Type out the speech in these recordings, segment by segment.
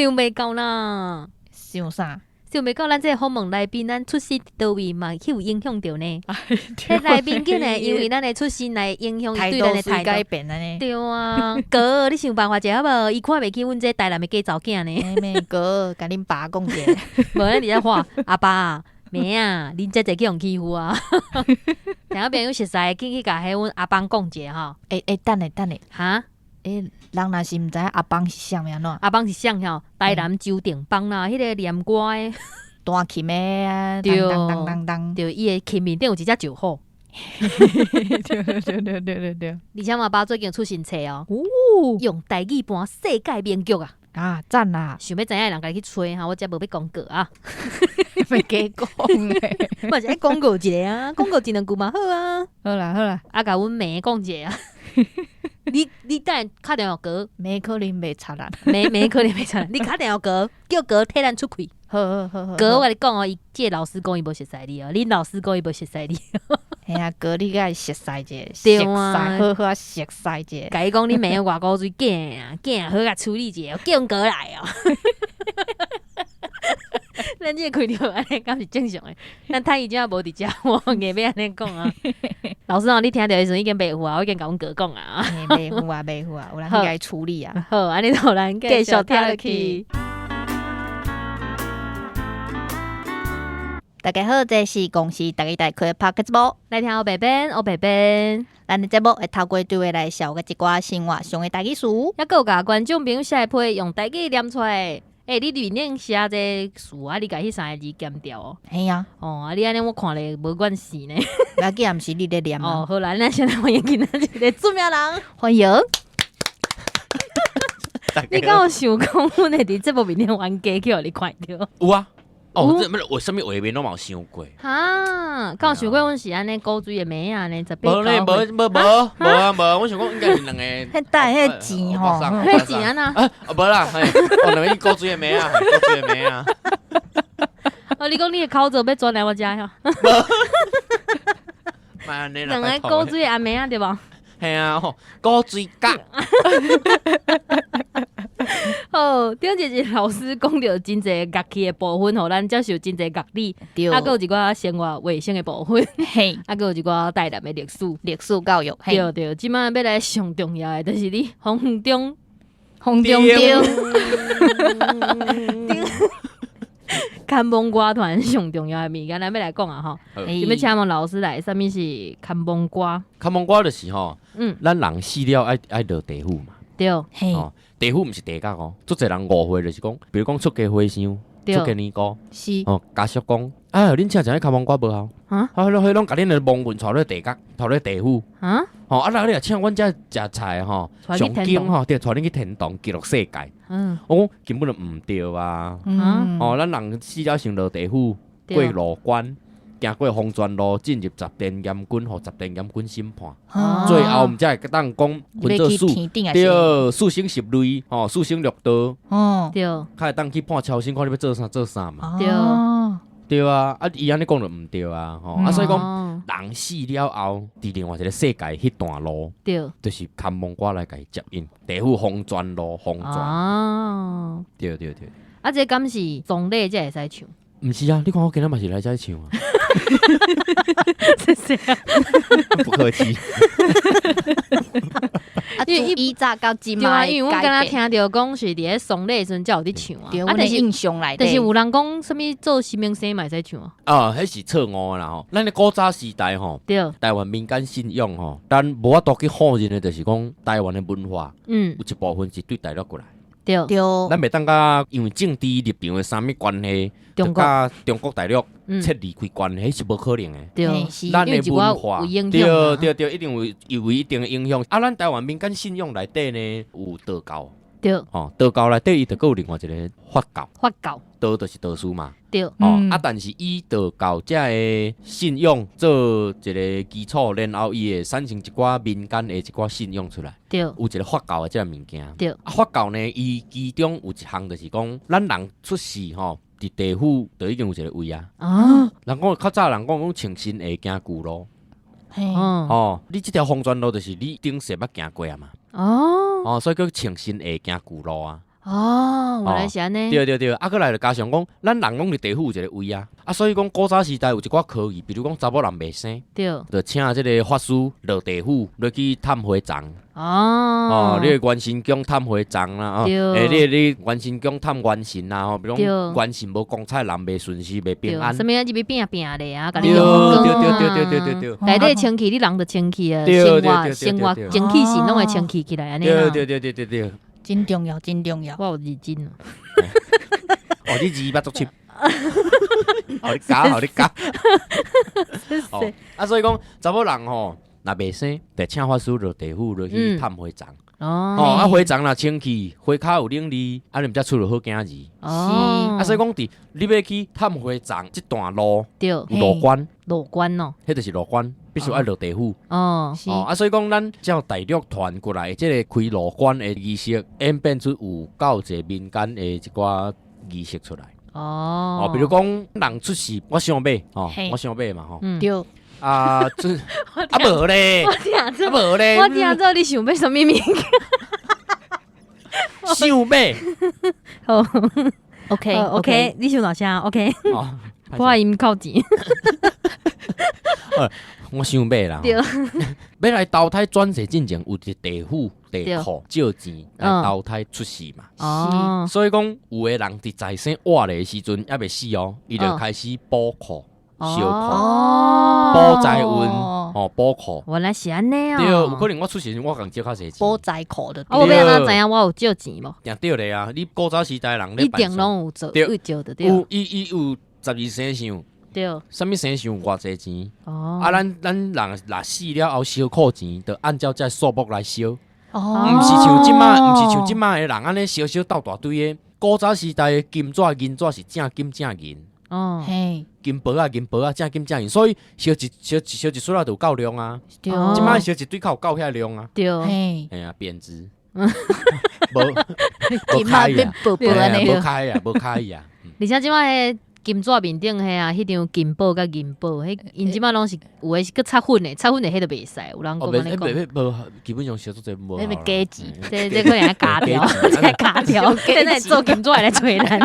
想袂到啦。想啥？想袂到咱這個訪問來賓，咱出身佗位嘛去有影響著呢。彼來賓竟然因為咱的出身來影響伊對咱的態態度改度。變按呢。對啊，哥，你想辦法一下好無？伊看袂起阮這台南的假查某囝呢。妹哥，共恁爸講者。無咱佇遮喊阿爸妹啊，恁姐姐去予欺負啊！聽眾朋友熟似，緊去共彼阮阿邦講一下吼。欸欸，等下等下，哈？欸，人若是毋知影阿邦是啥物按怎？阿邦是啥吼？台南周定邦啦，彼個念歌的。彈琴的啊，對當當當當。對，伊的琴面頂有一隻石虎。對對對對對對。而且嘛，爸最近出新冊哦，哦，用台語搬世界名曲啊！啊，讚啦！想欲知影的人家己去揣哈，我遮無欲廣告啊。欲加講咧，嘛是愛廣告一下啊，廣告一兩句嘛好啊。好啦好啦，啊，共阮妹講一下啊。你等下敲電話哥，妹可能袂插咱。妹妹可能袂插，你敲電話哥，叫哥替咱出氣。好好好好。哥，我共你講哦，伊這個老師講伊無熟似你哦，恁老師講伊無熟似你。嘿啊，哥，你共伊熟似者，對啊，好好啊，熟似者。共伊講你妹偌古錐囝啊，囝好共處理一下，叫哥來哦。咱這個開場按呢敢是正常的？咱太伊遮無佇遮，我硬欲按呢講啊。老師哦，你聽著的時陣已經袂赴啊，我已經共阮哥講啊。袂赴啊，袂赴啊，有人去共伊處理啊。好，按呢就咱繼續聽落去。大家好，這是公視台語台開的 Podcast 節目，來聽烏白編，烏白編。咱的節目會透過對話來紹介一寡生活上的台語詞，猶閣有共觀眾朋友寫的批用台語念出來。欸，你面頂寫這詞啊，你共彼三個字減掉哦。嘿啊。哦，啊，你按呢我看咧無關係呢。無要緊，毋是你咧念哦，好啦，咱先來歡迎今仔日的出名人，歡迎。你敢有想講，阮會佇節目面頂冤家去予你看著？有啊。哦，這麼啥物畫面攏嘛有想過。哈，敢有想過阮是按呢古錐的妹仔呢？18 無咧，無無無無啊無，我想講應該是兩個。彼帶彼錢吼，彼錢按怎？啊，無啦，嘿，哦，兩個古錐的妹仔，古錐的妹仔。哦，你講你的口罩欲轉來我遮吼？無。兩个古錐的阿妹仔對無？嘿啊，吼，古錐角。好，頂一日老師講著真濟樂器的部分，予咱接受真濟樂理，啊，閣有一寡生活衛生的部分，嘿，啊，閣有一寡台南的歷史，歷史教育，對對，這擺欲來上重要的，就是你風中風中中，牽夢歌團上重要的物件，咱欲來講啊吼，欲請問老師來，啥物是牽夢歌？牽夢歌就是吼，咱人死了愛愛落地府嘛。對，哦，地府毋是地獄哦，足濟人誤會就是講，比如講出家和尚、出家尼姑，是哦，家屬講，哎，恁請一个牽夢歌無效，啊，彼攏共恁的亡魂帶落地獄，帶落地府，啊，吼，啊，若你若請阮遮食菜吼，上經吼，對，帶恁去天堂極樂世界，我講根本就毋對啊，哦，咱人死了先落地府，過五關。行過黃泉路，進入十殿閻君，予十殿閻君審判，最後毋才會當講分做四，對，四生十類，吼，四生六道，對，較會當去判超生，看你欲做啥做啥嘛，對，對啊，啊，伊按呢講就毋對啊，吼，啊，所以講人死了後，佇另外一個世界彼段路，對，就是牽夢歌來共伊接引，地府黃泉路，黃泉，哦，對對對，啊，這敢是喪禮才會使唱？毋是啊，你看我今仔嘛是來遮唱啊。謝謝，不客氣。啊，因為以早到這擺，因為阮敢若聽著講是佇咧喪禮的時陣才有咧唱啊。啊，但是印象內但是有人講啥物做新明星嘛會使唱啊？啊，彼是錯誤啦吼！咱的古早時代吼，台灣民間信仰吼，咱無法度去否認的，就是講台灣的文化，有一部分是對大陸過來。對，咱袂當共因為政治立場的啥物關係，就佮中國大陸切離開關係是無可能的。對，咱的文化，對對對，一定有有一定的影響。啊，咱台灣民間信仰內底呢，有道教，對，吼，道教內底伊就閣有另外一個佛教，佛教，道就是道士嘛，對，哦，啊，但是以道教這个信仰做一個基礎，然後伊會產生一寡民間的一寡信仰出來，對，有一個佛教的這个物件，對，啊，佛教呢，伊其中有一項就是講，咱人出世吼，佇地府就已經有一個位啊，啊，人講較早人講講穿新鞋行舊路，哦，你這條黃泉路就是你頂世捌行過啊嘛，哦，哦，所以叫穿新鞋行舊路啊。哦，原來是按呢。對對對，啊，閣來就加上講，咱人攏佇地府有一個位啊，啊，所以講古早時代有一寡科儀，比如講查某人袂生，就請這個法師落地府落去探火葬。哦，你的元神宮探火葬啦，哦，欸，你元神宮探元神啦，吼，比如講元神無光彩，人袂順勢，袂平安。啥物啊？入去拼拼咧啊，共你對對對對對對對。內底清氣，你人就清氣啊，生活生活精氣神攏會清氣起來，按呢啦。對對對對對對。真重要，真重要。我有認真哦。哦，你字捌足深。哦，你教，哦，你教。哦，啊，所以講查某人吼，若袂生，就請法師落地府落去探火葬。哦，啊，火葬若清氣，火跤有靈力，按呢才出著好囝兒。哦。啊，所以講佇你欲去探火葬這段路，有路關。路關哦。彼就是路關，必須愛落地府。哦。哦，啊，所以講咱照大陸傳過來的這個開路關的儀式，演變出有夠濟民間的一寡儀式出來。哦。哦，比如講人出世，我想欲，哦，我想欲嘛，吼。對。啊，這啊無咧，我聽啊無咧，我聽做你想欲啥物物件？想欲。好，OK OK，你想大聲，OK。破音扣錢。我想欲啦。對。欲來投胎轉世進前，有一個地府地庫借錢來投胎出世嘛。哦。所以講，有的人佇在生活咧時陣猶未死哦，伊就開始補庫。燒庫，補財運，哦，補庫。原來是按呢哦。對，有可能我出世時，我共借較濟錢。補財庫的。啊，我欲按怎知影我有借錢無？定對咧啊！你古早時代人一定攏有做，有借的對。有，伊伊有12生肖。對。啥物生肖偌濟錢？哦。啊，咱咱人若死了後燒庫錢，就按照這數目來燒。哦。毋是像這擺，毋是像這擺的人按呢燒燒鬥大堆的。古早時代的金紙銀紙是正金正銀。哦，嘿，金箔啊，銀箔啊，正金正銀，所以燒一燒一燒一撮仔就有夠量啊。對，這擺燒一堆較有夠遐量啊。對，嘿，嘿啊，貶值，無無開啊，無開啊，無開啊。而且這擺金紙面頂彼啊，彼張金寶佮銀寶，彼𪜶這擺攏是有的是閣擦粉的，擦粉的彼就袂使，有人講按呢講。無，基本上燒足濟無。彼個假錢，這可能愛加掉，這加掉，現在做金紙來揣咱。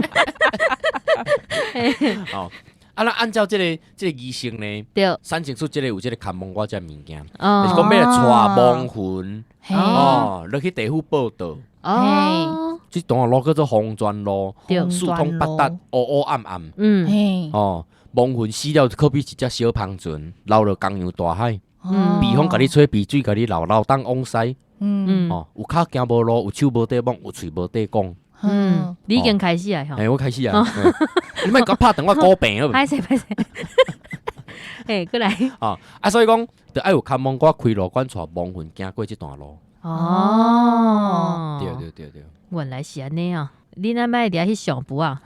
哦，啊，咱按照這個這個儀式呢，對，產生出這個有這個牽亡歌這個物件，就是講欲來帶亡魂，哦，落去地府報到。哦，這段路叫做黃泉路，四通八達，烏烏暗暗。嗯，哦，亡魂死了，可比一隻小帆船，流落江洋大海。避風共你吹，避水共你流，流東往西。嗯，哦，有跤行無路，有手無地摸，有喙無地講。嗯，你已經開始啊？欸，我開始啊！你莫共拍斷我古病好無？歹勢歹勢，欸，過來。哦，啊，所以講，就愛有牽亡歌開路關，帶亡魂行過這段路。哦，對對對對，原來是按呢啊！你若莫佇遐翕相簿啊？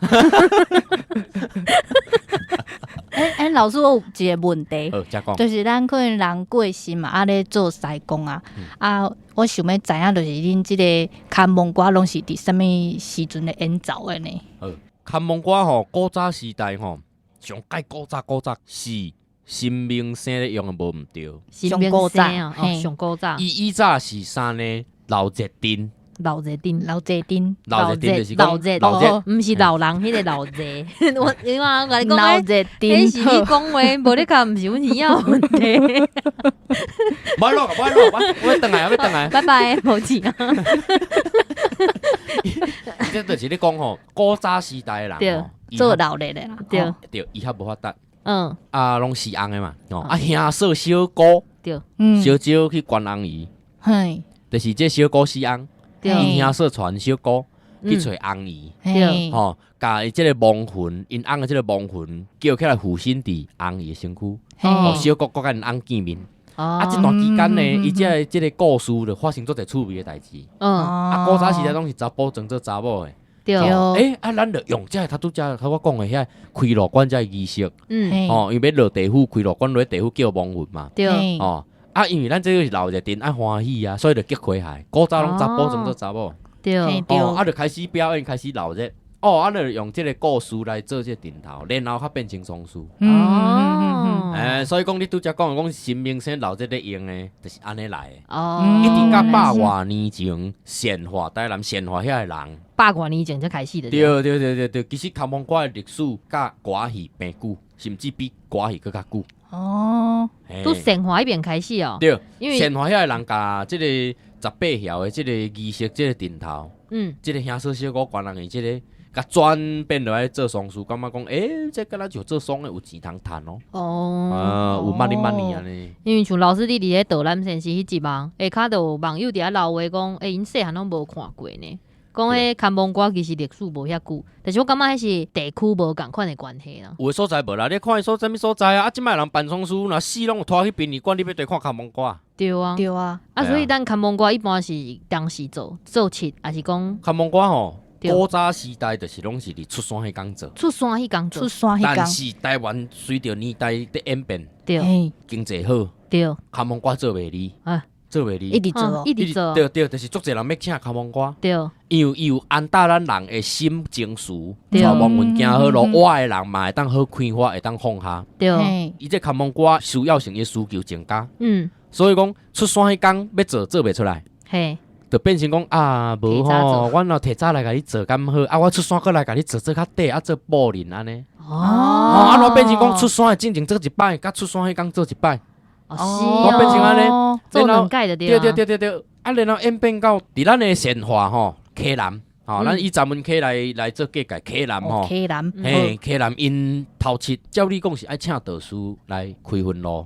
欸欸，老師，我有一個問題，就是咱可能人過身嘛，啊咧做師公啊，啊，我想欲知影，就是恁這個牽亡歌攏是佇啥物時陣咧演奏的呢？牽亡歌吼，古早時代吼，上蓋古早古早是神明生咧用的無毋對，神明生哦，上古早。伊以早是啥呢？老熱陣。老熱陣，老熱陣，老熱陣就是講老熱，毋是老人，彼個老熱。我你話我共你講，老熱彼是你講話，無你講毋是阮耳仔問題。莫錄，莫錄，我欲轉來，我欲轉來。拜拜，無錢啊。這就是咧講吼，古早時代的人吼，做老熱的啦，對對，醫學無發達，嗯，啊，攏死紅的嘛，哦，啊，兄嫂小姑，對，小少去關紅姨，嘿，就是這小姑死翁。𪜶兄嫂傳小姑去揣翁姨，對，吼，共伊這個亡魂，𪜶翁的這個亡魂叫起來附身佇翁姨的身軀，哦，小姑閣佮𪜶翁見面。啊，這段期間呢，伊這個這個故事就發生足濟趣味的代誌。啊，古早時代攏是查埔裝做查某的。對。欸，啊，咱就用這個頭拄才頭我講的遐開路關這個儀式，嗯，哦，因為欲落地府開路關落地府叫亡魂嘛。對。哦。啊，因為咱這個是鬧熱陣愛歡喜啊，所以就激開海。古早攏查埔裝做查某，對，哦，啊，就開始表演，開始鬧熱。哦，啊，就用這個故事來做這個陣頭，然後較變成喪屍。哦，欸，所以講你拄才講講神明星鬧熱咧用的，就是按呢來的。哦，一直到百外年前，善化台南善化遐的人，百外年前才開始的。對對對對對，其實牽亡歌的歷史佮歌戲平久，甚至比歌戲閣較久。哦，拄善化彼邊開始哦。對，因為善化遐的人共這個十八枵的這个儀式，這个陣頭，這个兄嫂小姑懸人的這个，共轉變落來做喪事，感覺講，這敢若像做喪的有錢通趁哦。哦，有 money money 按呢。因為像老師你佇咧導覽先生彼集啊，下跤就有網友佇遐留話講，𪜶細漢攏無看過呢。講彼牽亡歌其實歷史無遐久，但是我感覺彼是地區無仝款的關係啦。有的所在無啦，你看伊所啥物所在啊？啊，這擺人辦喪事，若死攏有拖去殯儀館，你欲綴看牽亡歌？對啊，對啊。啊，所以咱牽亡歌一般是當時做做七，抑是講牽亡歌吼，古早時代就是攏是佇出山彼工做，出山彼工做，出山彼工。但是台灣隨著年代佇演變，經濟好，牽亡歌做袂離，做袂離，一直做，一直做，對對，就是足濟人欲請牽亡歌，因為伊有安搭咱人的心情緒，帶亡魂行好路，活的人嘛會當好開懷，會當放下，伊這牽亡歌需要性的需求增加，所以講出山彼工欲做做袂出來，就變成講啊，無吼，阮若提早來共你做敢好，啊，我出山閣來共你做做較短，啊，做布靈按呢。哦，啊，怎變成講出山的進前做一擺，佮出山彼工做一擺。哦，是哦，變成按呢，做兩屆就對。對對對對對，啊，然後演變到佇咱的善化吼，溪南吼，咱以閘門溪來做結界，溪南吼，溪南，嘿，溪南𪜶頭七，照理講是愛請道士來開墳路，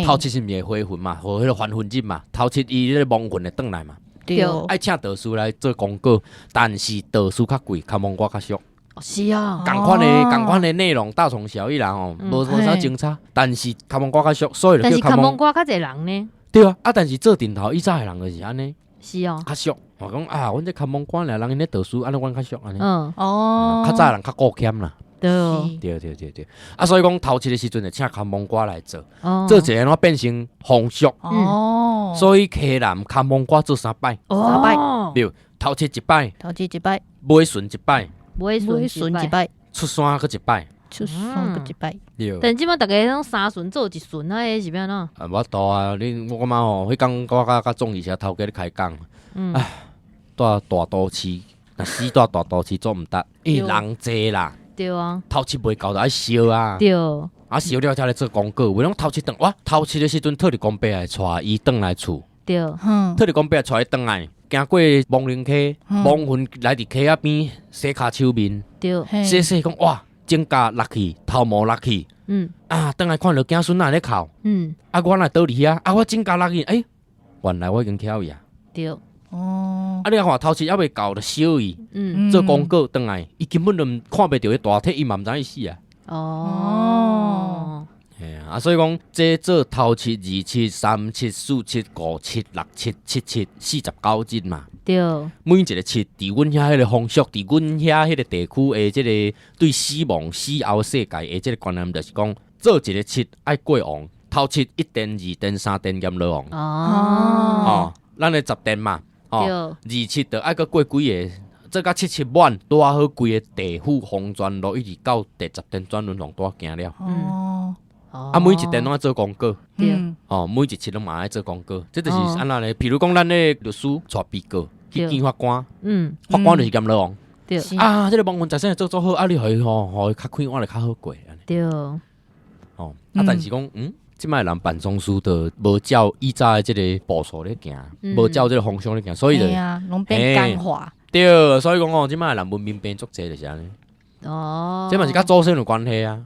頭七是毋是會回魂嘛，或彼个還魂日嘛，頭七伊彼个亡魂會轉來嘛。對，愛請道士來做功課，但是道士較貴，牽亡歌較俗。是啊，仝款的仝款的內容大同小異啦吼，無啥相差。但是牽亡歌較俗，所以就叫牽亡歌較濟人呢。對啊，啊，但是做陣頭以早的人就是按呢，是哦，較俗。我講啊，阮這牽亡歌爾，人𪜶咧道士，按呢阮較俗按呢。哦，較早的人較顧儉啦。對對對對對，啊，所以講頭七的時陣就請牽亡歌來做，做一个怎變成風俗。哦，所以溪南牽亡歌做三擺，三擺，對，頭七一擺，頭七一擺，尾巡一擺，尾巡一擺，出山閣一擺，出山閣一擺。對。但這擺逐家攏三巡做一巡，啊，彼是欲按怎？啊，無法度啊！你我感覺吼，彼工我佮總理社頭家咧開講，啊，蹛大都市，若死蹛大都市做毋得，因為人濟啦。對啊，頭七袂夠就愛燒啊。對。啊，燒了才來做功課，有的攏頭七轉，哇，頭七的時陣，土地公伯會帶伊轉來厝。對。土地公伯帶伊轉來，行過亡靈溪，亡魂來佇溪仔邊洗跤手面。洗洗講哇，指甲落去，頭毛落去。啊，轉來看著囝孫仔咧哭。啊，我若倒佇遐，啊，我指甲落去，欸，原來我已經曉伊啊。對。哦。啊，你看頭七猶未到就燒伊，做功課轉來，伊根本就看袂著彼大體，伊嘛毋知影伊死啊。哦。嘿啊，所以講，這做頭七、二七、三七、四七、五七、六七、七七、49日嘛。對。每一个七，佇阮遐彼个風俗，佇阮遐彼个地區的這个對死亡死後世界的這个觀念，就是講做一个七愛過王，頭七一殿、二殿、三殿閻羅王。哦。哦，咱的十殿嘛。哦，二七就愛閣過幾个，做甲七七滿，拄仔好規个地府黃泉路一直到第十殿轉輪王拄仔行了。哦。啊，每一殿攏愛做功課。對。哦，每一七攏嘛愛做功課，這就是按怎咧？譬如講，咱的律師帶被告去見法官，法官就是閻羅王。對。啊，這个亡魂財產做做好，啊，你予伊吼，予伊較快活，就較好過。對。哦，啊，但是講，這擺人辦喪事就無照以早的這个步數咧行，無照這个方向咧行，所以就，攏變簡化。對，所以講哦，這擺人文明病足濟就是按呢。哦。這嘛是佮祖先有關係啊。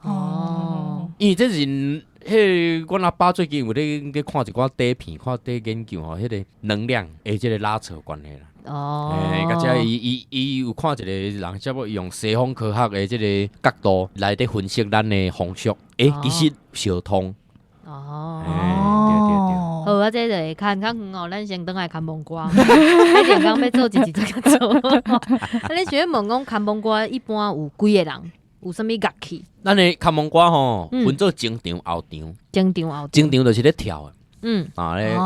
哦。因為這是，彼个阮阿爸最近有咧咧看一寡短片，看短研究吼，彼个能量的這个拉扯關係啦。哦。欸，佮這伊伊伊有看一个人，差不多用西方科學的這个角度來咧分析咱的風俗，欸，其實相通。哦。欸，對對對。好啊，這就會較較遠哦，咱先轉來牽亡歌。一定講欲做一集才較做。啊，你想欲問講牽亡歌一般有幾个人？有啥物樂器？咱的牽亡歌吼，分做前場後場。前場後場。前場就是咧跳的。啊咧，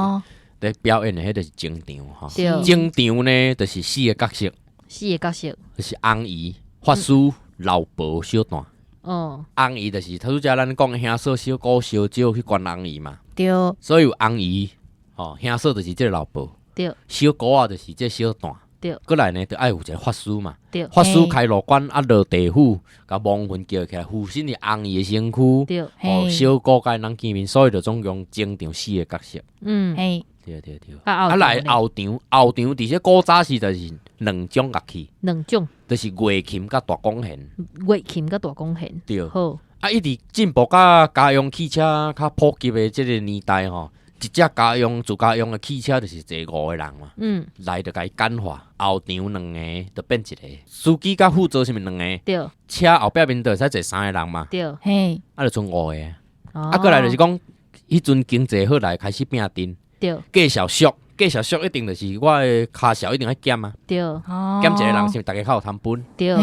咧表演的彼就是前場吼。前場呢，就是四个角色。四个角色。就是紅姨、法師、老婆、小旦。哦。紅姨就是頭拄才咱講兄嫂、小姑、小姐去關紅姨嘛。對。所以有紅姨，吼，兄嫂就是這个老婆。對。小姑仔就是這个小旦。閣來呢，就愛有一个法師嘛。對。法師開路關啊，落地府，共亡魂叫起來，附身佇紅衣的身軀。哦，小姑佮𪜶人見面，所以就總共整場四个角色。對對對。啊，來後場，後場佇這古早時就是兩種樂器。兩種。就是月琴佮大管弦。月琴佮大管弦。對。好。啊，一直進步甲家用汽車較普及的這個年代吼，一隻家用自家用的汽車就是坐五個人嘛。來就共伊簡化，後場兩個就變一個，司機佮副座是毋是兩個？對。車後壁面就會使坐三個人嘛。對。啊，就賰五個。啊，閣來就是講，彼陣經濟好來開始拼陣。對。價數俗，價數俗一定就是我的跤數一定愛減啊。減一個人是毋是逐家較有通分？對。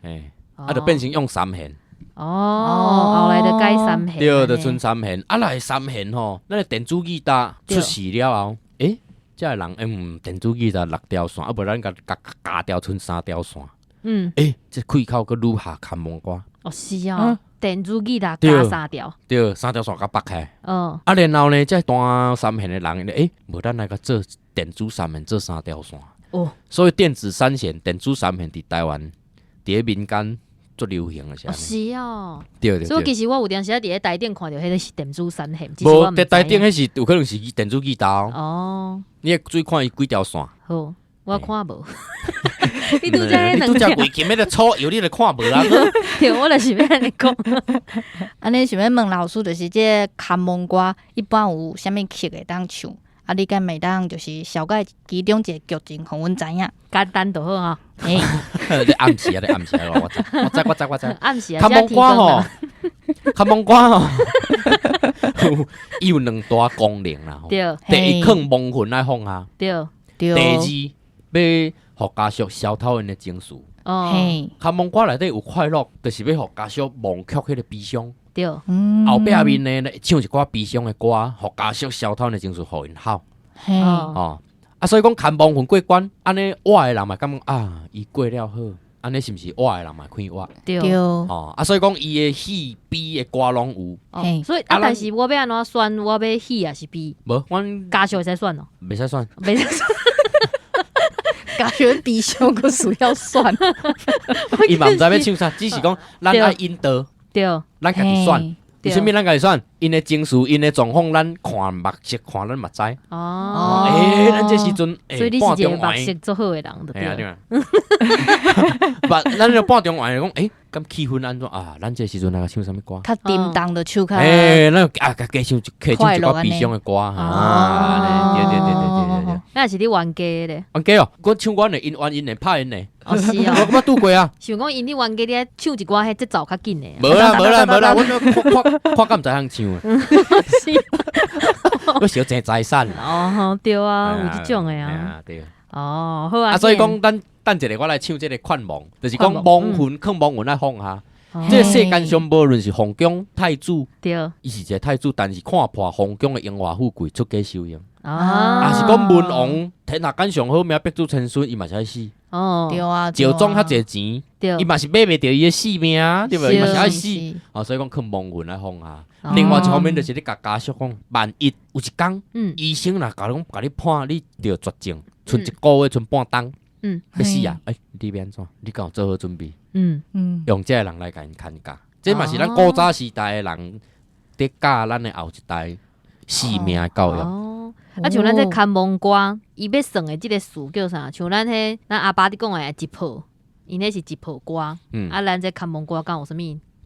嘿。啊，就變成用三弦。哦，後來就改三弦。對，就賰三弦。啊，來三弦吼，咱的電子吉他出世了後，欸，這个人電子吉他六條線，啊無咱共共加條賰三條線。欸，這開口閣愈合牽亡歌。哦，是啊，電子吉他加三條。對，三條線共縛起來。啊，然後呢，這彈三弦的人，欸，無咱來共做電子三弦，做三條線。所以電子三弦、電子三弦佇台灣，佇咧民間足流行的是。哦，是哦。對對。所以其實我有當時仔佇咧台頂看著彼个是電子三弦。無，佇台頂彼是有可能是電子吉他哦。你會注意看伊幾條線。好，我看無。你拄才彼你拄才月琴彼个粗油，你就看無啊？對，我就是欲按呢講。按呢想欲問老師，就是這個牽亡歌一般有啥物曲會當唱？啊，你敢會當就是紹介其中一个劇情，予阮知影？簡單就好啊。欸。你暗示啊，你暗示啊，我知，我知，我知，我知。暗示啊，牽亡歌吼，牽亡歌吼，伊有兩大功能啦。第一，勸亡魂愛放下。對。第二，欲予家屬消透𪜶的情緒。牽亡歌內底有快樂，就是欲予家屬忘卻彼个悲傷。後壁面呢，唱一寡悲傷的歌，予家屬消透𪜶的情緒，予𪜶哭。哦，啊，所以講牽亡魂過關，按呢活的人嘛感覺啊，伊過了好，按呢是毋是活的人嘛快活？對。哦，啊，所以講伊的喜悲的歌攏有。哦，所以啊，但是我欲按怎選？我欲喜抑是悲？無，阮家屬會使選哦。袂使選。袂使選。家屬悲傷，閣需要選。伊嘛毋知欲唱啥，只是講咱愛引導。咱家己選。為啥物咱家己選？𪜶的情緒、𪜶的狀況，咱看目色看咱嘛知。哦。欸，咱這時陣，所以你是一个目色足好的人，對對。目，咱就半中晏講，欸，敢氣氛按怎啊？咱這時陣來唱啥物歌？較沉重就唱較。欸，咱啊，加唱加唱一寡悲傷的歌啊！對對對對對對。那是你冤家咧？冤家哦，我唱阮的，𪜶冤𪜶的拍𪜶的。哦，是哦。我捌拄過啊。想講𪜶你冤家，你愛唱一寡彼節奏較緊的。無啦無啦無啦，阮看看看敢毋知影唱啊。是。我小爭財產。哦，對啊，有這種的啊。對。哦，好啊。啊，所以講，等等一下，我來唱這个勸亡，就是講亡魂，勸亡魂愛放下。這个世間上無論是皇宮太子，伊是一个太子，但是看破皇宮的榮華富貴，出家修行。啊，是講文王天下間上好命，白主千孫，伊嘛是愛死。哦，對啊，趙莊較濟錢，伊嘛是買袂著伊的性命，對無？伊嘛是愛死。哦，所以講勸亡魂愛放下。另外一方面就是咧共家屬講，萬一有一工，醫生若共你講，共你判你著絕症，賰一个月，賰半冬，欲死啊！欸，你欲按怎？你敢有做好準備？用這个人來共𪜶牽教，這嘛是咱古早時代的人佇教咱的後一代性命的教育。啊，像咱這牽亡歌，伊欲算的這个詞叫啥？像咱彼咱阿爸佇講的一抱，𪜶彼是一抱歌。啊，咱這牽亡歌敢有啥物？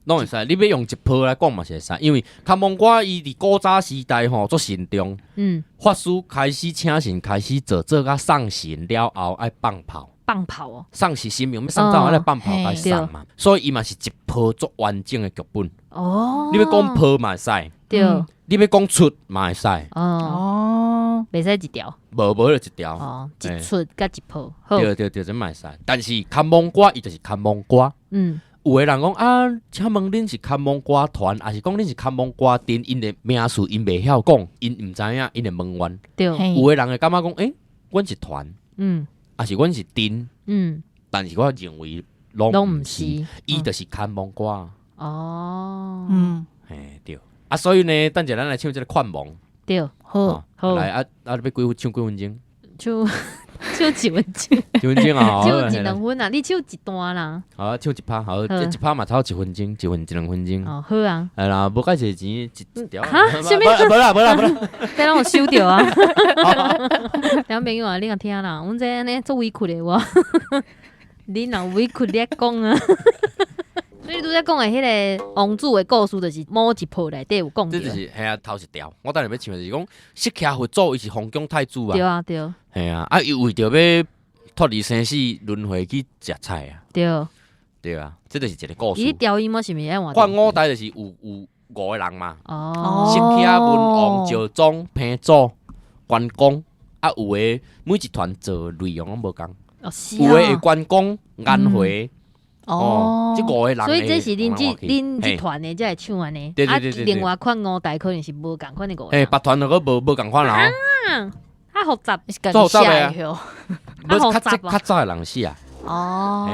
攏會使，你欲用一抱來講嘛是會使，因為牽亡歌伊佇古早時代吼足慎重。法師開始請神，開始做做甲送神了後，愛放炮。放炮哦！送是神明欲送走，愛放炮來送嘛，所以伊嘛是一抱足完整的劇本。你欲講抱嘛會使。你欲講出嘛會使。哦。袂使一條。無無就一條。哦，一出佮一抱。對對對，這嘛會使。但是牽亡歌伊就是牽亡歌。有的人講啊，請問恁是牽亡歌團，抑是講恁是牽亡歌陣？𪜶的名詞𪜶袂曉講，𪜶毋知影，𪜶會問阮。有的人會感覺講，欸，阮是團。抑是阮是陣。但是我認為攏毋是，伊就是牽亡歌。哦。嘿，對。啊，所以呢，等一下咱來唱這个勸亡。對。好。來啊啊！欲幾分唱幾分鐘？唱唱一分鐘，一分鐘啊，唱一兩分啊，你唱一段啦。好，唱一拍，好，一拍嘛，差不多一分鐘，一分一兩分鐘。哦，好啊。係啦，無介濟錢一條。哈？啥物？無啦，無啦，無啦。這攏有收著啊。聽朋友啊，你若聽啦，阮這按呢足委屈的我，你若委屈你講啊。所以你拄才講的彼個王子的故事，就是某一部內底有講。這就是嘿啊，頭一條。我等下欲唱的就是講，釋迦佛祖伊是封疆太子啊。對啊，對。嘿啊，啊伊為著欲脫離生死輪迴去食菜啊。對。對啊，這就是一個故事。伊調音是毋是愛換？換五代就是有五個人嘛。哦。釋迦文王、趙莊、彭祖、關公，啊有的每一團做內容攏無仝。哦，是啊。有的會關公、顏回。哦，這五個人，所以這是恁這恁這團的才會唱按呢。對對對對。啊，另外款五代可能是無仝款的五個。嘿，別團就閣無仝款啦。啊，較複雜，做複雜的啊。較複雜較早的人死啊。哦。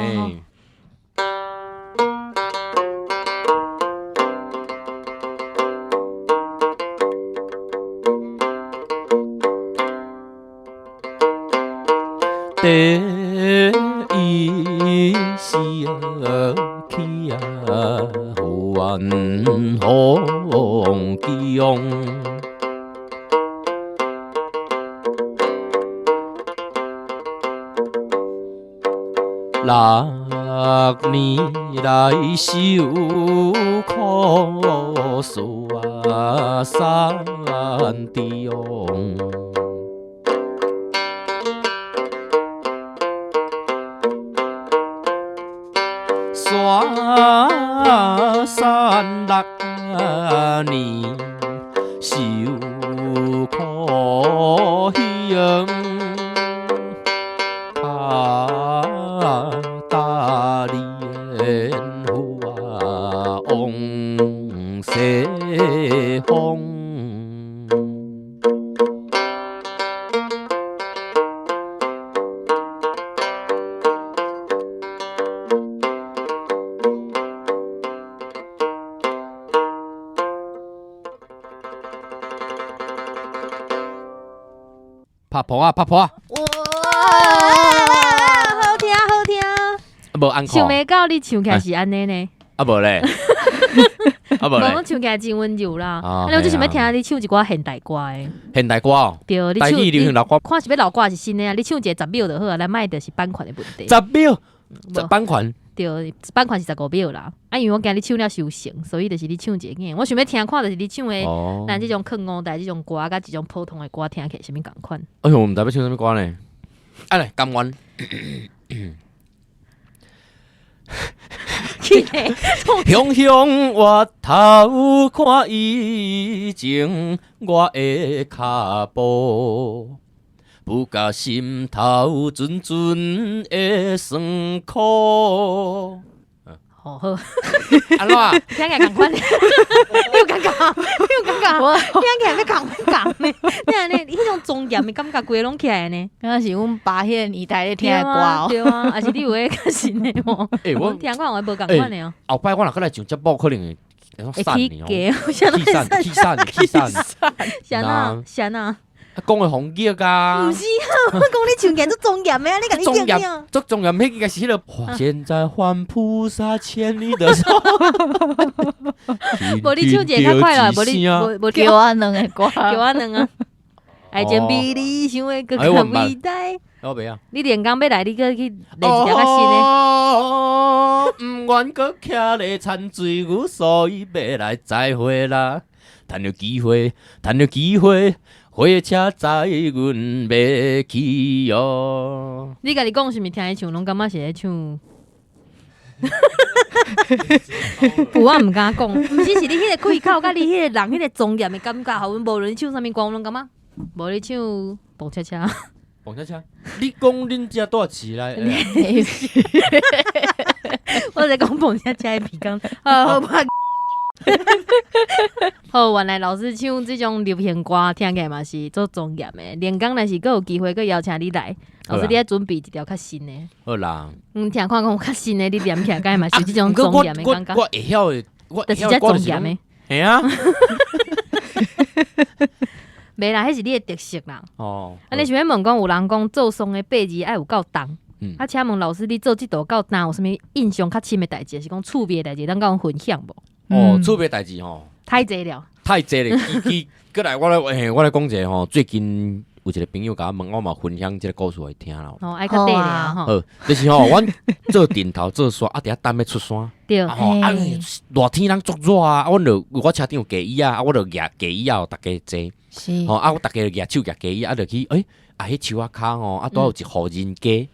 第一时起啊，万风江，六年来受苦，雪山中。雪山六年受苦刑，打莲花往西方。拍破啊！拍破啊！哇，好聽好聽！無按想袂到你唱起來是按呢呢？啊無咧，啊無咧，我唱起來真溫柔啦。啊，我就想欲聽你唱一寡現代歌的。現代歌哦，對，你唱流行老歌，看是欲老歌還是新的啊？你唱一個十秒就好啊，咱莫就是版權的問題。十秒，版權。對，版權是15秒啦。啊，因為我驚你唱了傷神，所以就是你唱一個。我想欲聽看，就是你唱的，咱這種囥五代這種歌，佮這種普通的歌聽起來啥物仝款。哎喲，我毋知欲唱啥物歌呢？啊來，甘願。雄雄越頭看以前我的跤步。不覺心頭陣陣的酸苦。好好，按怎？聽起來仝款，你有感覺？你有感覺？聽起來欲仝仝呢？你按呢？彼種莊嚴的感覺，規个攏起來呢。敢若是阮爸彼个年代咧聽的歌哦。對啊，還是你有彼較新的無？欸，我聽看有無仝款的哦。後擺我若閣來上節目，可能會會起價，起散，起散，起散，啥啊？啥啊？講的風景啊！毋是啊，我講你唱起來足莊嚴的啊，你共你叫咩？足莊嚴，彼應該是彼个。現在還菩薩牽你的手。無你唱一个較快啦，無你無無叫我兩个歌，叫我兩个。愛情比你想的閣較偉大。我袂曉。你連工欲來，你閣去練一條較新的。哦，毋願閣徛咧田水牛，所以欲來再會啦。趁著機會，趁著機會。火車載阮欲去喲。你家己講是毋是聽伊唱，攏感覺是咧唱？有我毋敢講，毋是是你彼個開口，佮你彼個人彼個莊嚴的感覺，予阮無論你唱啥物歌，阮攏感覺。無你唱《蹦恰恰》。蹦恰恰，你講恁遮住市內？我在講蹦恰恰的鼻孔，好歹。好，原來老師唱這種流行歌，聽起來嘛是足莊嚴的。連工若是閣有機會，閣邀請你來，老師你愛準備一條較新的。好啦，嗯，聽看講有較新的，你念起來敢會嘛是這種莊嚴的感覺。我會曉的，我就是這莊嚴的。嘿啊。袂啦，彼是你的特色啦。哦，啊，你想欲問講，有人講做喪的八字愛有夠重。啊，請問老師，你做這道到今有啥物印象較深的代誌，是講趣味的代誌，當佮阮分享無？哦，趣味代誌吼，太濟了，太濟了。伊過來，我來講一個吼，最近有一個朋友共我問，我嘛分享這個故事予伊聽啦。哦，愛較短爾吼。好，就是吼，阮做陣頭做煞，啊，佇遐等欲出山。對。啊吼，啊，熱天人足熱啊，啊，阮就我車頂有加椅仔，啊，我就舉加椅仔，予逐家坐。是。吼，啊，我逐家舉手舉加椅仔，啊，就去，欸，啊，彼樹仔跤吼，啊，拄有一戶人家，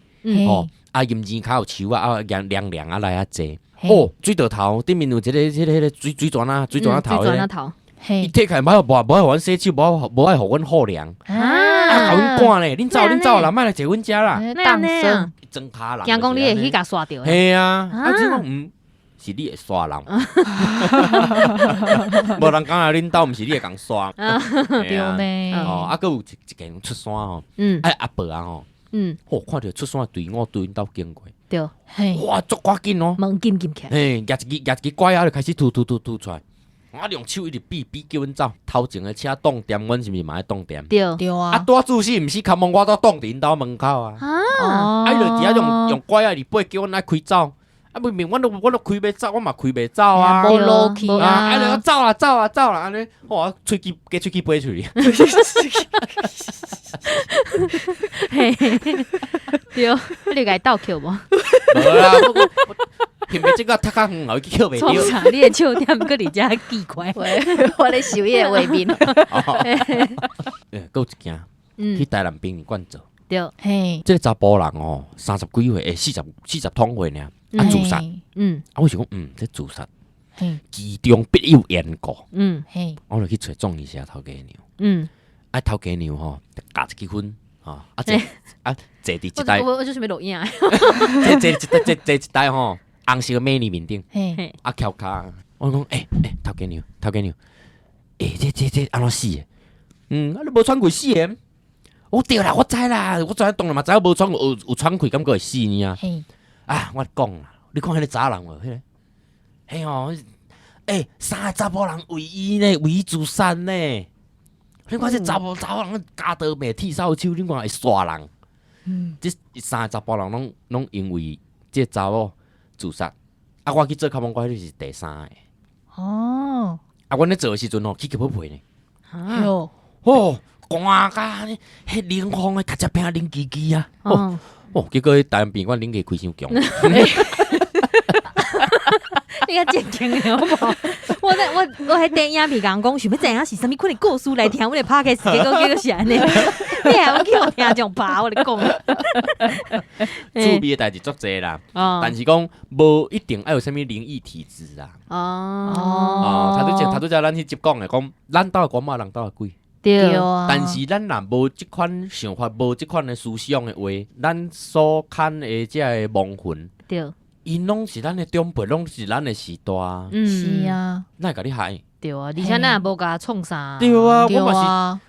吼，啊，陰天跤有樹仔，啊，涼涼涼啊來遐坐。哦，水道頭頂面有一個、彼個水泉仔頭，水泉仔頭。伊提起來，無愛無愛予阮洗手，無愛予阮好涼，啊，共阮趕咧，恁走恁走啦，莫來坐阮遮啦。當生，裝跤人，驚講你會去共煞著。嘿啊，啊，這講毋是你會煞人，無人敢來恁兜，毋是你會共煞。對呢。哦，啊，閣有一間出山吼，哎，阿伯啊吼，哦，看著出山隊伍對𪜶兜經過，對，哇，足趕緊哦，門禁禁起來，嘿，舉一支拐仔就開始突突突突出來。我用手一直比比叫阮走，頭前的車擋電，阮是毋是嘛愛擋電？對對啊！啊，拄仔死毋死，牽夢我都擋佇𪜶兜門口啊！啊，伊就佇遐用拐仔伫背叫阮愛開走，啊，明明阮都開欲走，我嘛開袂走啊！無路去啊！啊，就走啦走啦走啦，按呢，我喙齒加喙齒飛出去。對，你會共伊鬥抾無？無啦。偏偏這個讀較遠，予伊去抾袂著。你的笑點閣佇遮奇怪，我咧想彼個畫面。欸，閣有一件，去台南殯儀館做。對，嘿，這個查埔人哦，30幾歲，欸，40通歲爾，啊，自殺。啊，我想講，這自殺，其中必有緣故。嘿，我就去揣葬儀社頭家娘。啊，頭家娘吼，咬一支薰，吼，啊坐，啊坐佇一台。我就想欲錄影。坐坐坐坐一台吼。紅色的美女面頂，啊翹跤，我講欸欸，頭家娘，頭家娘，欸，這按怎死的？啊你無喘氣死的？我對啦，我知啦，我知影當然嘛知影無喘有喘氣，感覺會死呢啊！啊，我講啦，你看彼個查人無？彼個，嘿吼，欸，三个查埔人為伊呢，為伊自殺呢。你看這查某人鉸刀命鐵掃手，你看會殺人？這三個查埔人攏因為這查某自殺，啊！我去做較罔我彼是第三个。哦。啊！阮咧做的時陣吼，起雞皮皮呢。喲。哦，寒甲按呢，彼冷風的，尻脊骿冷吱吱啊。哦。哦，結果彼台南殯儀館冷氣開傷強。你較正經的好無？我咧我我彼短影片共人講，想欲知影是啥物款的故事來聽阮的 podcast，結果是按呢。你還欲去予聽眾拍，我咧講。趣味的代誌足濟啦，但是講無一定愛有啥物靈異體質啊。哦。哦，頭拄則咱彼集講的講，咱兜的官媽，人兜的鬼。對啊。但是咱若無這款想法，無這款的思想的話，咱所牽的這个亡魂。對。𪜶攏是咱的長輩，攏是咱的時代。是啊。哪會共你害？對啊，而且咱也無共創啥。對啊，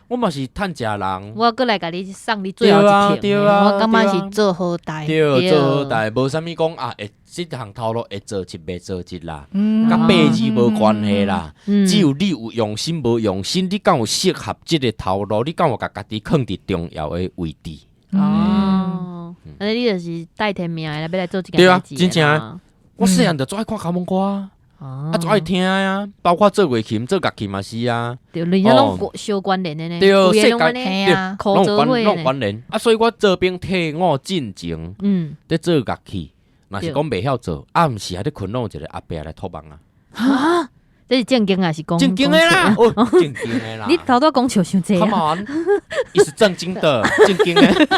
我嘛是趁食人。我閣來共你送你最後一程。對啊，我感覺是做好代。對，做好代，無啥物講啊，會這項頭路會做一，袂做一啦，佮八字無關係啦。只有你有用心無用心，你敢有適合這个頭路，你敢有共家己囥佇重要的位置。哦，按呢你就是帶天命的，欲來做這件對啊，代誌。真正，我細漢就足愛看卡門歌啊，啊，足愛聽啊，包括做月琴、做樂器嘛是啊。對，而且攏相關聯的呢。對，世界對，攏有關聯。啊，所以我做兵退伍進前，佇做樂器，若是講袂曉做，暗時還佇困攏有一個阿伯來託夢啊。啊？這是正經還是講正經的啦？哦，正經的啦。你頭拄講笑傷濟啊？Come on，伊是正經的，正經的。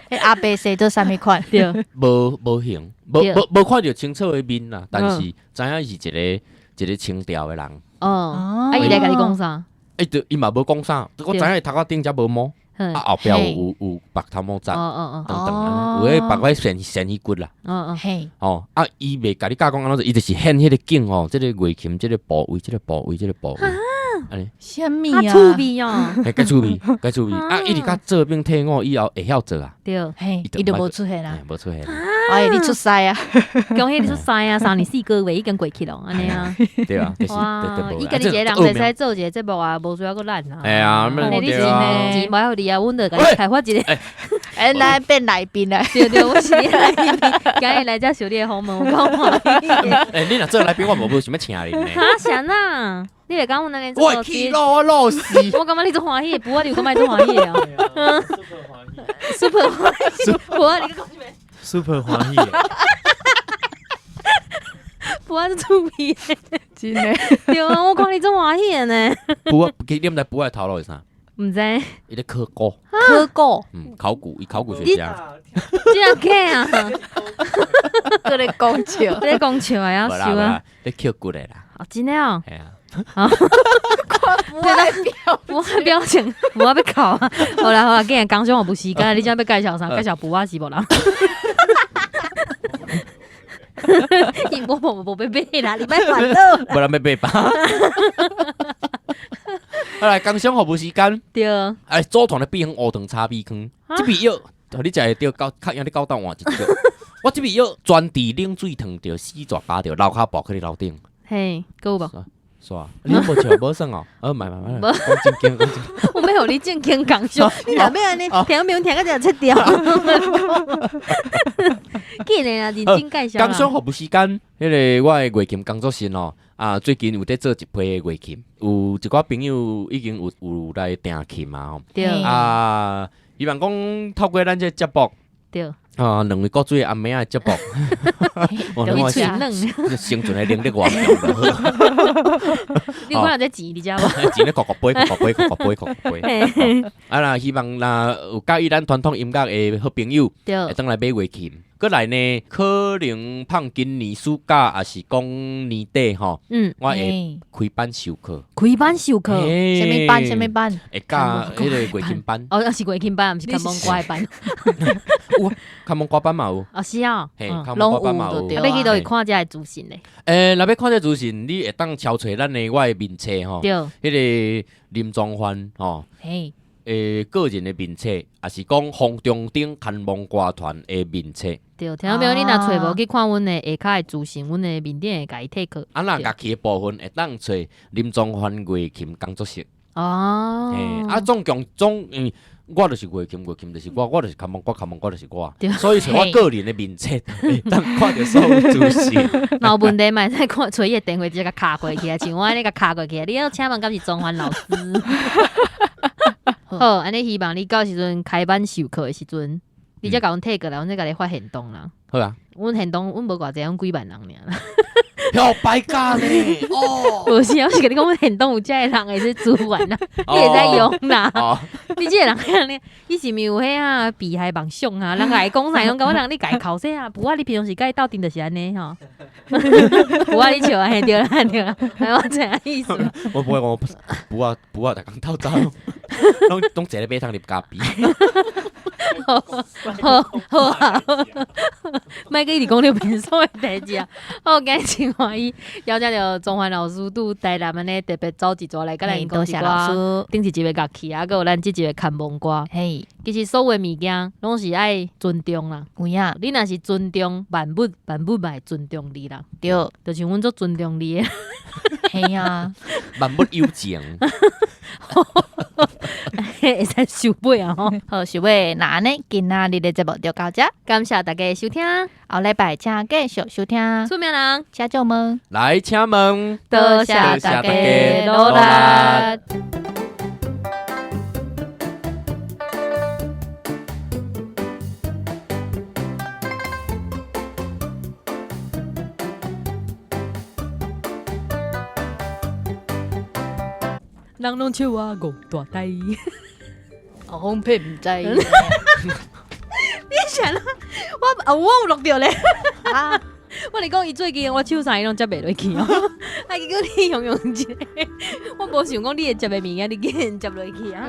彼阿伯生做啥物款？對，無形，無看著清楚的面啦，但是知影是一個清朝的人。哦，啊，伊來共你講啥？欸，對，伊嘛無講啥，我知影伊頭殼頂才無毛，啊後壁有白頭毛髮，等等，有彼白塊鱔魚骨啦。嘿，哦，啊，伊袂共你教講按怎，伊就是現彼個景吼，這個月琴，這個部位，這個部位，這個部位。按呢？啥物啊？趣味哦，嘿，較趣味，較趣味。啊，一直到做兵退伍以後會曉做啊。對，嘿，伊就無出現啦，無出現。哎，你出师啊！恭喜你出师啊！3年4個月已經過去咯，按呢啊。對啊，就是。哇！伊家己一個人會使做一個節目啊，無需要閣咱啊。哎呀，你錢錢無予你啊，阮就共你開發一個。哎，來變來賓啊！對對，我是你來賓，今日來遮受你的訪問，有夠歡喜。欸，你若做來賓，我無想欲請你呢。哈，是按怎？你袂感覺阮按呢我會氣咯，我老死。我感覺你足歡喜的，不啊，你有感覺你足歡喜的哦。Super 歡喜，不啊，你閣講啥物？Super 歡喜。不啊，是趣味的，真的。對啊，我看你足歡喜的呢。不啊，其實你毋知不愛頭路是啥？毋知。伊咧考古。考古。嗯，考古，伊考古學家。真假啊？閣咧講笑，咧講笑啊！要笑啊！咧捡骨的啦。哦，真的哦。係啊。啊！不愛表情，無愛欲哭啊！好啦好啦，今日工商服務時間，你這欲介紹啥？介紹布仔是無啦？伊無無無欲買啦，你莫煩惱。無人欲買吧？好來，工商服務時間。對。哎，組團的變成烏糖炒米糠，這味藥，予你食會著，較較贏你高檔換一隻。我這味藥專治冷水燙著，死蛇咬著，流跤跋去你樓頂。嘿，閣有無？是啊，你無笑無耍哦，呃，毋毋毋，講正經講正經。我欲予你正經講笑，你若欲按呢聽沒有聽到這切掉。緊的啦，認真介紹。工商服務時間，彼個我的月琴工作室哦，啊，最近有佇做一批月琴，有一寡朋友已經有來訂琴啊，吼。對。啊，希望講透過咱這個節目。對。啊，兩位古錐的阿妹仔的節目，我生存的能力偌強。你有看到這錢佇遮無？錢咧，國國杯，國國杯，國國杯，國國杯。啊啦，希望若有佮意咱傳統音樂的好朋友，會當來買月琴。閣來呢，可能放今年暑假，抑是講年底吼，我會開班授課。開班授課，啥物班？啥物班？會教彼個月琴班。哦，是月琴班，毋是牽夢歌的班。有牽夢歌班嘛有。哦，是啊，嘿，牽夢歌班嘛有。欲去佗位看這个資訊咧？欸，若欲看這個資訊，你會當敲揣咱的我的面冊吼。對。彼個林宗範吼。嘿。欸，個人的面冊，抑是講風中頂牽夢歌團的面冊。對，聽到沒有？你若揣無去看阮的下跤的資訊，阮的面頂會共伊 take。啊，若樂器的部分會當揣林宗範月琴工作室。哦。嘿，啊，總共總，我就是月琴，月琴就是我，我就是牽夢歌，牽夢歌就是我。所以揣我個人的面冊，會當看著所有資訊。若有問題嘛會使看揣伊的電話直接共敲過去啊，像我按呢共敲過去啊。你要請問敢是宗範老師？好，按呢希望你到時陣開班授課的時陣，你才共阮提過來，阮再共你發現動啦。好啊。阮現動，阮無偌濟，阮幾萬人爾啦。漂白咖呢？哦，無是，我是共你講，阮現動有遮个人會使支援啦，你會使用啦。你這個人按呢，你是毋是有彼啊被害妄想啊？人共伊講啥，攏感覺人你共伊剾洗啊？無啊，你平常時佮伊鬥陣就是按呢吼。無啊，你笑啊，嘿對啦對啦，我知影意思。我不會講，無啊無啊，逐工鬥走，攏坐咧馬桶入咖啡。好，好，好啊，莫閣一直講著便所的代誌啊！好，今日真歡喜，邀請著宗範老師拄台南按呢特別走一逝來，佮咱講一寡頂一集的樂器啊，閣有咱這集的牽夢歌。嘿，其實所有的物件攏是愛尊重啦。有影，你若是尊重萬物，萬物嘛會尊重你啦。對，就像阮足尊重你的。嘿啊，萬物有情。會使收尾啊！吼，好收尾，那按呢，今仔日的節目就到這，感謝大家的收聽，後禮拜請繼續收聽。出名人，請借問，來請問，多謝大家努力。人攏笑我戇大呆，哦，哄騙毋知。你想啊，我啊，我有錄著咧。啊，我咧講伊最近我手啥伊攏接袂落去哦。啊，結果你用用一个，我無想講你會接的物件，你竟然接落去啊！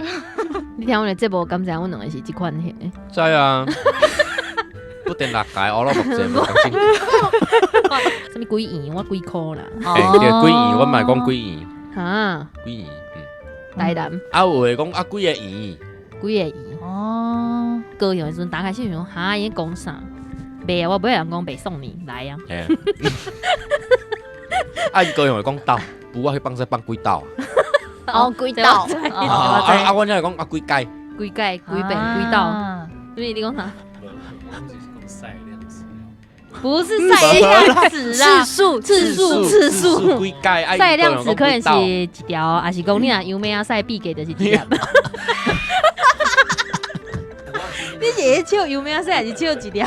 你聽阮的節目，敢知影阮兩个是這款型的？知啊。不定六屆，我攏目前無講清。啥物幾圓？我幾箍啦？欸，對，幾圓，我嘛會講幾圓。哈？幾圓？台南。啊，有的講啊，幾個圓？幾個圓？哦。高雄的時陣，打開心想，哈，伊咧講啥？袂啊，我袂人講袂送你來啊。啊，伊高雄會講斗，布我去放屎放幾斗。哦，幾斗。啊啊！阮遮會講啊幾改。幾改幾遍幾斗。所以你講啥？不是賽量詞啊，次數次數次數。幾改？賽量詞可能是一條，還是講你若油妹仔賽比價就是一粒。你是咧笑油妹仔賽，還是笑一粒？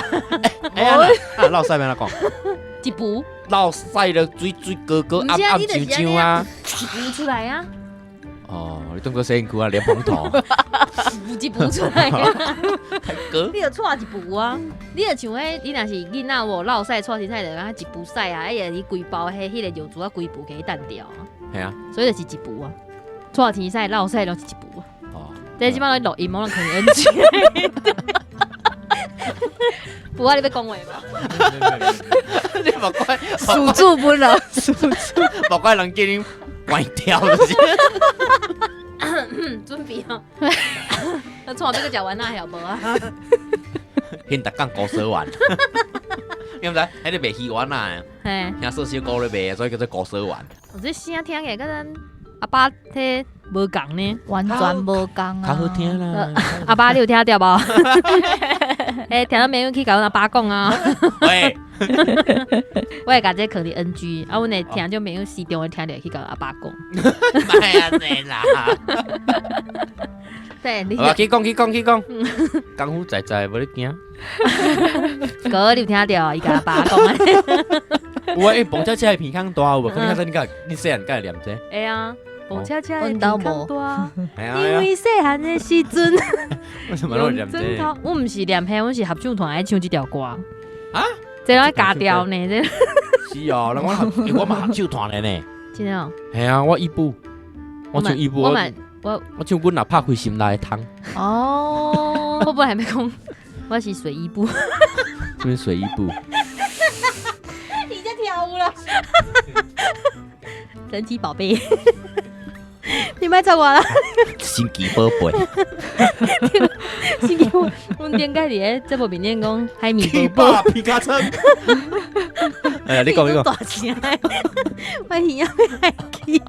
哎呀，啊落屎欲按怎講？一浮。落屎了，水水高高暗暗上上啊！一浮出來啊！哦，你當做洗身軀啊，蓮蓬頭。一浮出來啊！你就掣一浮啊！你就像彼，你若是囡仔無落屎掣凊彩就按一浮屎啊！哎呀，你規包彼彼個尿珠仔規浮給彈掉啊！係啊，所以就是一浮啊！掣天屎落屎攏是一浮啊！哦，這這擺咧錄音，我攏可能 NG。不啊，你欲講話無？你莫怪，數字本人，數字，莫怪人叫你關掉就是。準備哦，那創這個食丸仔曉無啊？現逐工高蛇丸，你毋知？彼个賣魚丸仔，嘿，聽說小哥咧賣，所以叫做高蛇丸。我這聲聽起來佮咱阿爸彼無仝呢，完全無仝啊！較好聽啦。阿爸，你有聽著無？欸，聽到沒有去共阮阿爸講啊。喂，我會共這囥佇 NG，啊，阮的聽眾朋友時常會聽著去共阿爸講。莫按呢啦。對，你去講去講去講，功夫在在，無咧驚。哥，你有聽著？伊共阿爸講啊。有啊，欸，蹦恰恰的鼻孔大有無？可能較早你敢，你細漢敢會念這個？會啊，蹦恰恰的鼻孔大，因為細漢的時陣。為什麼攏會念這個？我毋是念彼，阮是合唱團愛唱這條歌。啊？這攏愛加調呢？這。是哦，那我嘛合唱團的呢。真的哦。嘿啊，我一部，我唱一部。我我我唱阮若拍開心內的窗。哦，我本來欲講，我是水一部。這邊水一部。你在跳舞了，神奇寶貝，你莫走我啦！神奇寶貝，神奇寶，阮頂擺佇咧節目面頂講海綿寶寶，皮卡丘。哎呀，你講你講。大聲，我耳仔欲害去。